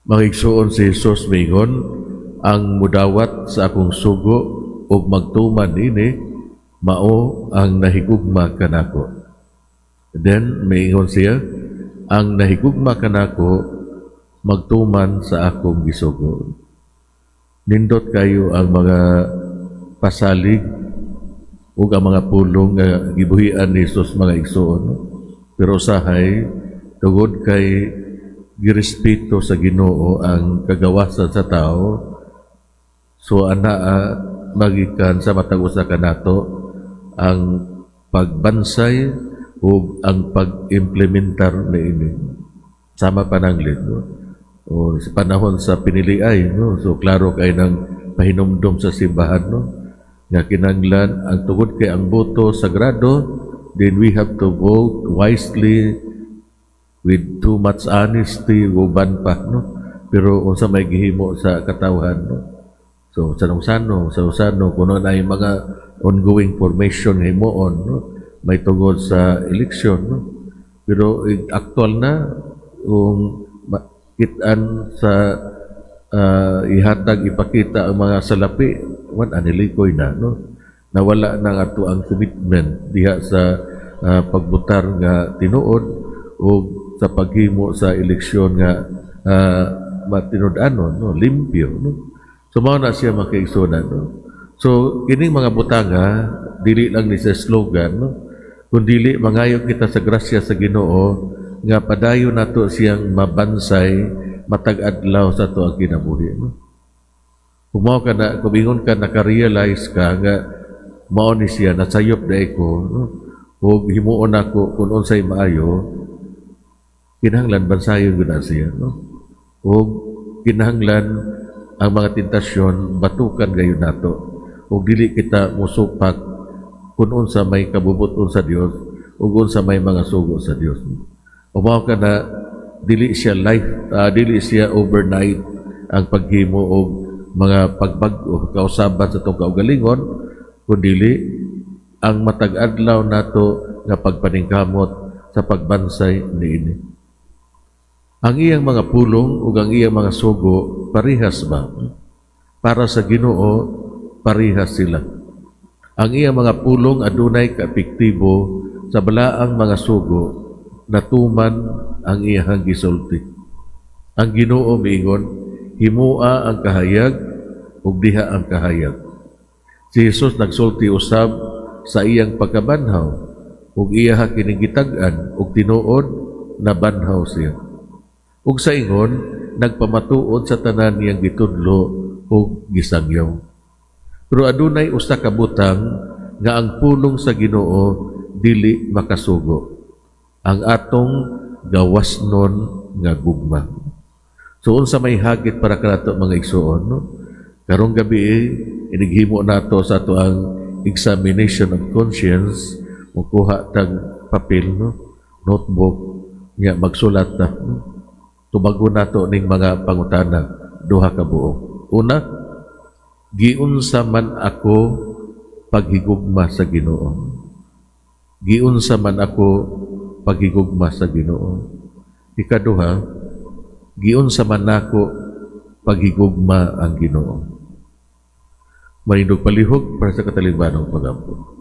Mga igsuon, si Jesus miingon, "Ang mudawat sa akong sugo ug magtuman ini, mao ang nahigugma kanako." Then miingon siya, "Ang nahigugma kanako magtuman sa akong gisugo." Nindot kayo ang mga pasalig ug ang mga pulong nga gibuhian ni Jesus, mga igsuon, no? Pero usahay, tungod kay girespeto sa Ginoo ang kagawasan sa tao, so anaa magikan sa matag usa kanato ang pagbansay ug ang pag-implementar niini. Sama pananglit, no? O sa panahon sa piniliay, no? So klaro kay ng pahinumdom sa simbahan, no, nga kinahanglan ang tungod kay ang boto sagrado, then we have to vote wisely with too much honesty, uban pa, no? Pero unsa may gihimo sa katawhan, no? So sanong-sano, sanong-sano kuno na yung mga ongoing formation himuon, no, may tungod sa eleksyon, no? Pero actual na kung kitaan sa ihatag, ipakita ang mga salapi, wan anilikoy na, no? Nawala na ato ang commitment diha sa pagbutar nga tinuod o sa paghimo sa eleksyon nga matinud-anon, no, limpyo, no? So mao na siya, mga kaigsuonan, no? So kining mga butanga dili lang ni sa slogan, no, kun dili mangayo kita sa grasya sa Ginoo nga padayon nato siyang mabansay matag adlaw sa ato ang kinabuhi, no? Kung mao ka na, kung ingon ka, naka-realize ka nga mao ni siya, nasayop na ko, no? Ug himuon nako kung unsay maayo, kinahanglan bansayon gud na siya, no? Ug kinahanglan ang mga tentasyon batukan gayon nato ug dili kita musupak kung unsa may kabubuton sa Dios ug unsa may mga sugo sa Dios. O mao ka na dili siya life dili siya overnight ang paghimo og mga pagbag-o kausaban sa atong kaugalingon, kundi ang matag adlaw nato nga pagpaningkamot sa pagbansay niini. Ang iyang mga pulong ug ang iyang mga sugo parihas ba? Para sa Ginoo, parihas sila. Ang iyang mga pulong adunay kaepektibo sa balaang mga sugo, natuman ang iyang gisulti. Ang Ginoo miingon, "Himua ang kahayag," ug diha ang kahayag. Si Jesus nagsulti usab sa iyang pagkabanhaw ug iyaha kining gitag-an ug tinuod nabanhaw siya. Ug sa ingon nagpamatuod sa tanan niyang gitudlo ug gisangyaw. Pero adunay usa ka butang nga ang pulong sa Ginoo dili makasugo: ang atong gawasnon nga gugma. So unsa may hagit para kanato, mga igsuon, no? Karong gabi eh, inighimo nato sa ato ang examination of conscience, mukuha tag papel, no, notebook nya, magsulat ta, no? Tubagon nato ning mga pangutana, duha ka buok. Una, giunsa man ako paghigugma sa Ginoo? Giunsa man ako paghigugma sa Ginoo? Ikaduha, giunsa man nako paghigugma ang Ginoo? Manindog palihog para sa katalingbanong pagampo.